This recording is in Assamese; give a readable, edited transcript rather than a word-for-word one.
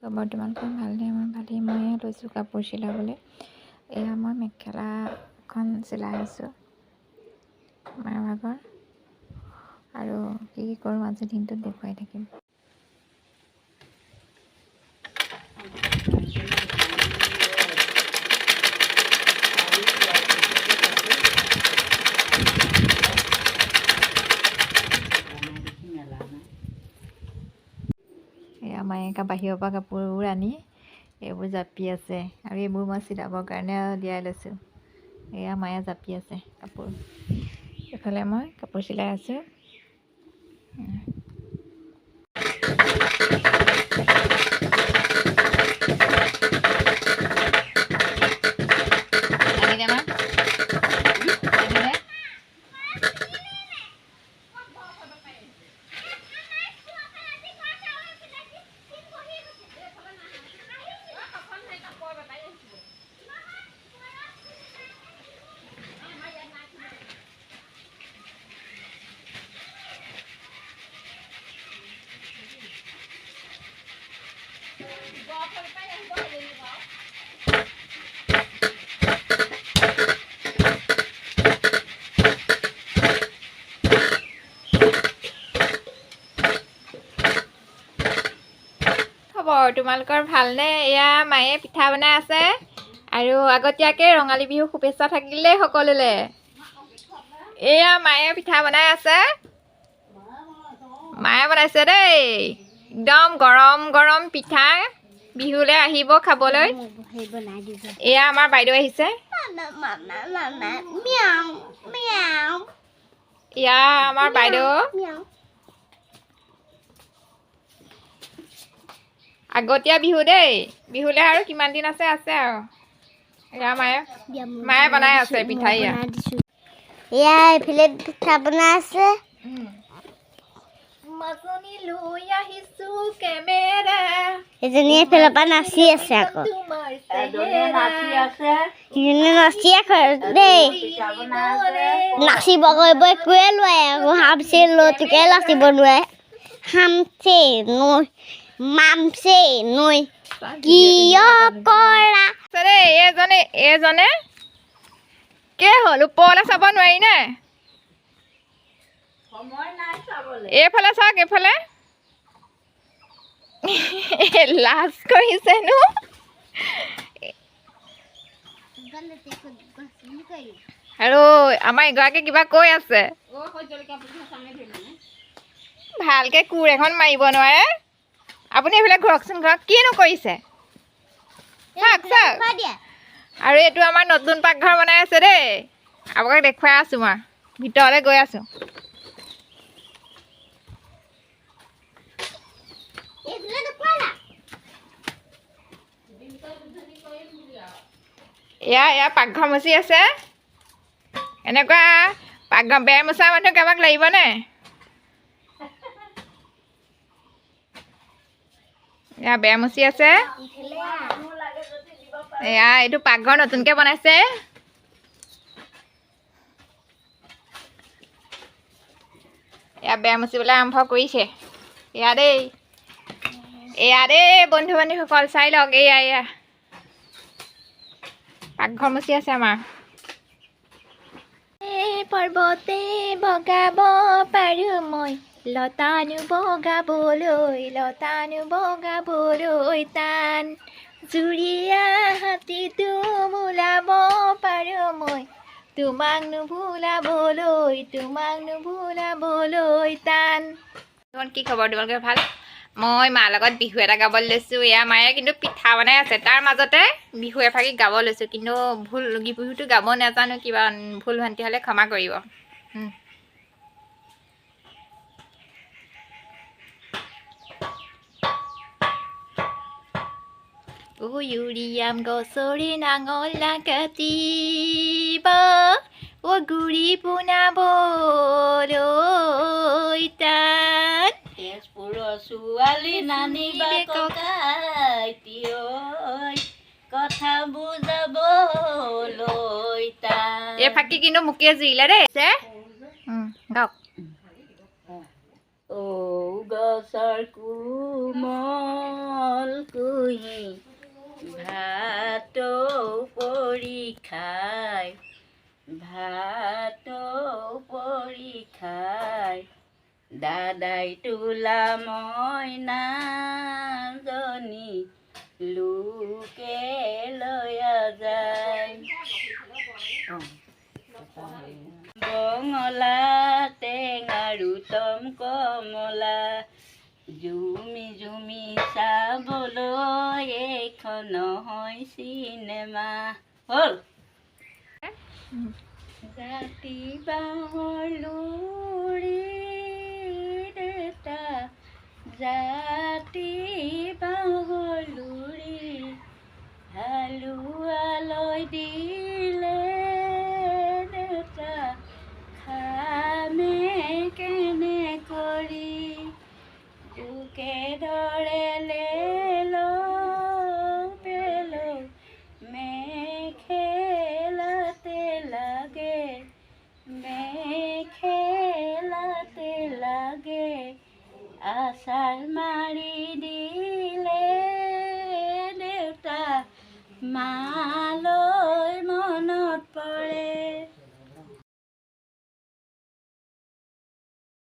বৰ্তমানখন ভালনে? মই ভালেই। মই লৈছোঁ কাপোৰ চিলাবলৈ। এয়া মই মেখেলাখন চিলাই আছোঁ মাৰ ভাগৰ। আৰু কি কি কৰোঁ আজিৰ দিনটোত দেখুৱাই থাকিম। এয়া মায়ে বাহিৰৰ পৰা কাপোৰবোৰ আনি এইবোৰ জাপি আছে আৰু এইবোৰ মই চিলাবৰ কাৰণে উলিয়াই লৈছোঁ। এয়া মায়ে জাপি আছে কাপোৰ, এইফালে মই কাপোৰ চিলাই আছোঁ। খবৰ তোমালোকৰ ভালনে? এয়া মায়ে পিঠা বনাই আছে আৰু আগতীয়াকৈ ৰঙালী বিহু শুভেচ্ছা থাকিলে সকলোলৈ। এয়া মায়ে পিঠা বনাই আছে, মায়ে বনাইছে দেই, একদম গৰম গৰম পিঠা। বিহুলৈ আহিব খাবলৈ। এয়া আমাৰ বাইদেউ আহিছে। এয়া আমাৰ বাইদেউ। আগতীয়া বিহু দেই, বিহুলৈ আৰু কিমান দিন আছে আছে আৰু। এয়া মায়ে মায়ে বনাই আছে পিঠা। এয়া এইফালে পিঠা বনাই আছে। মাজনী লৈ আহিছো কেমেৰা। এজনীয়ে এইফালৰ পৰা নাচি আছে আকৌ। নাচি আছে দেই, নাচিব কৰিব একোৱে নোৱাৰে আকৌ। হামচে ল'টোকে নাচিব নোৱাৰে। হামচে নৈ মামচে নৈ কিয় কৰা দেই। এজনে এজনে কে হ'ল ওপৰলৈ চাব নোৱাৰি নে? এইফালে চাওক, এইফালে লাজ কৰিছেনো। আৰু আমাৰ এগৰাকী কিবা কৈ আছে, ভালকে কোৰ এখন মাৰিব নোৱাৰে। আপুনি এইফালে ঘূৰকচোন, ঘূৰক, কিনো কৰিছে চাওক চাওক। আৰু এইটো আমাৰ নতুন পাকঘৰ বনাই আছে দেই, আপোনাক দেখুৱাই আছোঁ, মই ভিতৰলৈ গৈ আছোঁ। এয়া এয়া পাকঘৰ মচি আছে। এনেকুৱা পাকঘৰ বেৰ মোচা মানুহ কাৰোবাক লাগিবনে? এয়া বেৰ মচি আছে। এয়া এইটো পাকঘৰ নতুনকৈ বনাইছে। এয়া বেৰ মচিবলৈ আৰম্ভ কৰিছে। এয়া দেই, এয়া দেই বন্ধু বান্ধৱীসকল চাই লওক। এয়া এয়া পাকঘৰ মচি আছে আমাৰ। পৰ্বতে বগাব পাৰোঁ মই, লতানো বগাবলৈ, লতানো বগাবলৈ টান। জুৰীয়া হাতীটো বোলাব পাৰোঁ মই, তোমাক নুভুলাবলৈ, তোমাক নুভুলাবলৈ টান। কি খবৰ তোমালোকে? ভাল? মই মাৰ লগত বিহু এটা গাবলৈ লৈছোঁ। এয়া মায়ে কিন্তু পিঠা বনাই আছে, তাৰ মাজতে বিহু এফাকি গাব লৈছোঁ। কিন্তু ভুল বিহুটো গাব নাজানো, কিবা ভুল ভ্ৰান্তি হ'লে ক্ষমা কৰিব। উৰিয়াম গছৰে নাঙলা কাটিব, অ গুৰি পোনাবলৈ টান। তেজপুৰৰ ছোৱালী নানিবা ককাইটি ঐ, কথা বুজাবলৈ টান। এই ফাঁকি কিন্তু মোকে জুইলে দেই। গাওক। ঔ গছৰ কোমল কুঁহি ভাতৌ পৰি খায়, ভাতৌ পৰি খায়। দাদাই তোলা মইনাজনী লোকে লয়া যায়। বঙলা টেঙাৰু টম কমলা, জুমি জুমি চাবলৈ এইখন নহয় চিনেমা। হ'ল। জাতি বাঁহৰ লুৰি দেতা, জাতি বাঁহৰ লুৰি হালোৱালৈ দিলে দেউতা, খামে কেনে কৰি? পোকে ধৰে লেলো পেলো মেখেলাতে লাগে, মেখেলাতে লাগে। আচাৰ মাৰি দিলে দেউতা মালতীয়ে।